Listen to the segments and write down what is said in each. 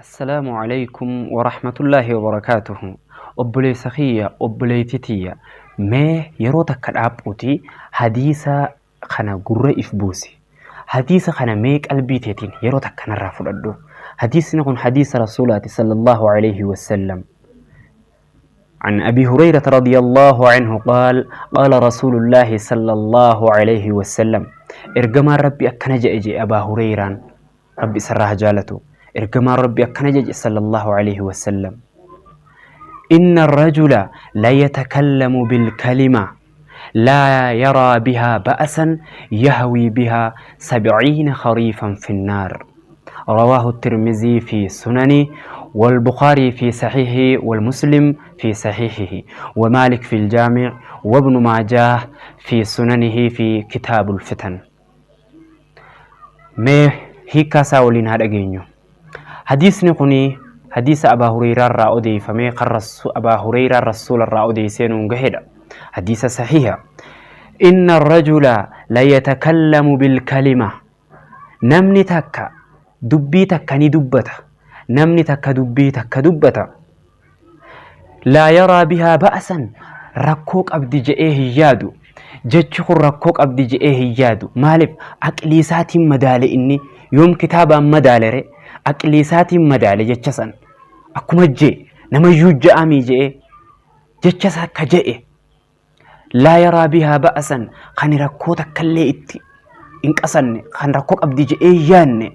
Assalaamu Aleeykum Warahmatullaahi Wabarakaatuhu Obboleessa kiyya obboleettii tiyya mee yeroo takka dhaaphuuti hadiisa kana gurra if buusi hadiisa kana mee qalbii teetiin yeroo takka narraa fudhadhu hadiisni kun hadiisa rasuulaati sallallahu alayhi wasallam عن أبي هريرة رضي الله عنه قال قال رسول الله صلى الله عليه وسلم إرجما ربي أكن جئ أبا هريرة Rabbi isarraa haa jaalatu. Ergamaan Rabbi akkana jedhe sallallahu alayhi wasallam. Inna rajula la yatakallamu bilkalima laa yaraa bihaa ba'asan yahwii bihaa sabciina khariifan finnaar. رواه الترمذي في سننه والبخاري في صحيحه والمسلم في صحيحه ومالك في الجامع وابن ماجاه في سننه في كتاب الفتن Mee hiikkaa isaa waliin haa dhageenyu. Hadiisni kuni hadiisa Abaa Hureyraa irraa odeeyfamee kan Abaa Hureyraan Rasuula irraa odeeysee nuun gahedha. Hadiisa sahiha. Inna rajula la yatakallamu bilkalima. Namni takka dubbii takka ni dubbata. Namni takka dubbii takka dubbata. Laa yaraa bihaa ba'asan rakkoo qabdi je'ee hin yaadu. Jechi kun rakkoo qabdi je'ee hin yaadu. Maaliif? Aqlii isaatiin madaale inni yoom kitaabaan madaalere aqlii isaatiin madaale jecha san. Akkuma jee namayyuu ja'amii je'ee jecha isaa akka je'e laa yaraa bihaa ba'asan kan rakkoo takkallee itti hin qasanne kan rakkoo qabdi je'ee hin yaanne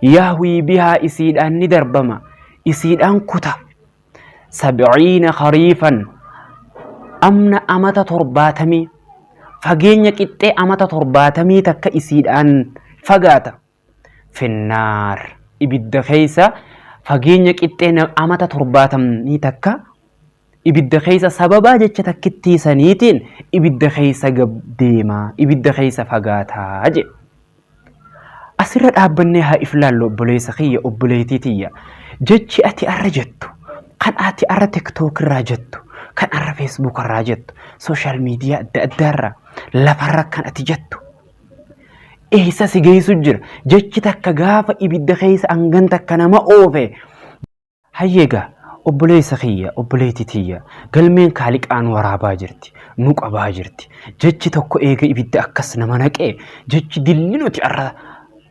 yahwii bihaa isiidhaan ni darbama isiidhaan kuta sabciina khariifan amna amata 70 fageenya qixxee amata 70 takka isiidhaan fagaata finnaar ibidda keessa fageenya qixxee amata 70 takka ibidda keessa sababaa jecha takkittii saniitiin ibidda keessa gab deemaa ibidda keessa fagaataa jedhe. Asirra dhaabbannee haa if laallu obboleessa kiyya obboleettii tiyya jechi ati arra jettu kan ati arra tiktook irraa jettu kan arra feesbuuk irraa jettu sooshaal miidiyaa adda addaarraa lafarra kan ati jettu eessa si geessu jira jechi takka gaafa ibidda keessa hangan takka nama oofe Hayyeegaa obboleessa kiyya obboleettii tiyya galmeen kaaliqaa nu waraabaa jirti nu qabaa jirti jechi tokko eega ibidda akkas nama naqee jechi dilli nuti arra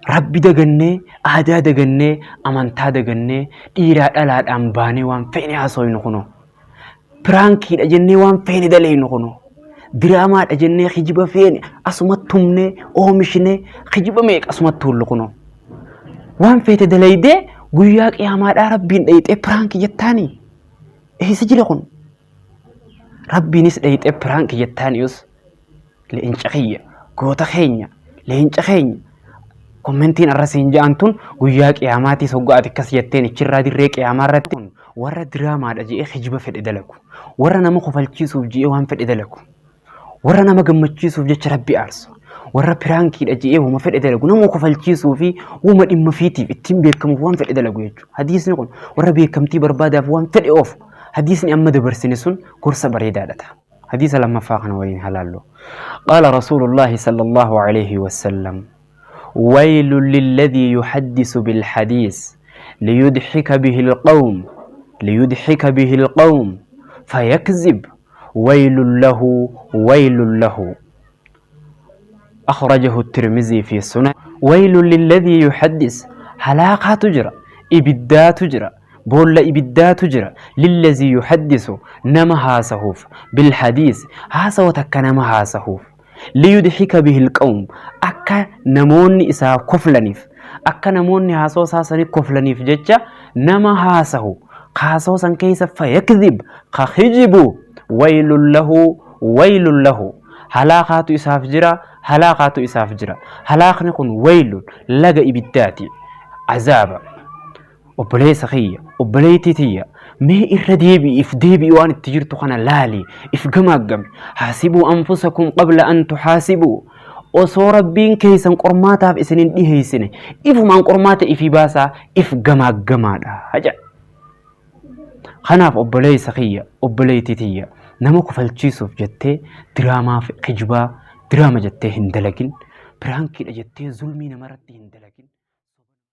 rabbi dagannee aadaa dagannee amantaa dagannee dhiiraa dhalaadhaan baanee waan feene haasooynu kunoo Piraankiidha jennee waan feene daleeynu kunoo. Diraamaadha jennee kijiba feene asuma tumnee oomishnee kijiba meeqa asuma tuullu kunoo. Waan feete daleeydee guyyaa qiyaamaadhaa rabbiin dhayxee piraankii jettaanii. Eessa jira kun? Rabbiinis dhayxee piraankii jettaanius leenca kiyya goota keenya leenca keenya kommentiin arra siin ja'an tun guyyaa qiyaamaatii soggaa ati akkas jetteen ichirraa dirree qiyaamaa irratti kun warra diraamaadha je'ee kijiba fedhe dalagu warra nama kofalchiisuuf je'ee waan fedhe dalagu warra nama gammachiisuuf jecha rabbi aarsu warra piraankiidha je'ee wama fedhe dalagu nama kofalchiisuu fi wama dhimma fiitiif ittiin beekamuuf waan fedhe dalagu jechuudha. Hadiisni kun warra beekamtii barbaadaaf waan fedhe oofu hadiisni amma dabarsine sun gorsa bareedaadha ta'a. Hadiisa lammaffaa kana waliin halaallu. Qaala Rasuulullaahi sallallahu alayhi wasallam ويل للذي يحدث بالحديث ليضحك به القوم ليضحك به القوم فيكذب ويل له ويل له أخرجه الترمذي في سنن ويل للذي يحدث هلاقات تجرى إبدات تجرى Boolla ibiddaatu jira. Lillazii yuhaddisu nama haasahuuf. Bilhadiis haasawa takka nama haasahuuf. Liyudhika bihil qawm akka namoonni isaaf koflaniif akka namoonni haasawa isaa sanii koflaniif jecha nama haasahu haasawa san keessa fayakdhib ka kijibu waylun lahu waylun lahu halaakaatu isaaf jira halaakaatu isaaf jira halaakni kun waylun laga ibiddaati azaaba Obboleessa kiyya, obboleettii tiyya, mee irra deebi'i, if deebi'i waan itti jirtu kana laali, if gamaaggami. Haasibuu anfusakum qabla an tuhaasibuu. Osoo Rabbiin keessan qormaataaf isin hin dhiheessine, ifumaan qormaata ifii baasaa, if gamaaggamaadha jedha. Kanaaf obboleessa kiyya, obboleettii tiyya, nama kofalchiisuuf jettee diraamaa kijibaa diraama jettee hin dalagin, piraankiidha jettee zulmii namarratti hin dalagin.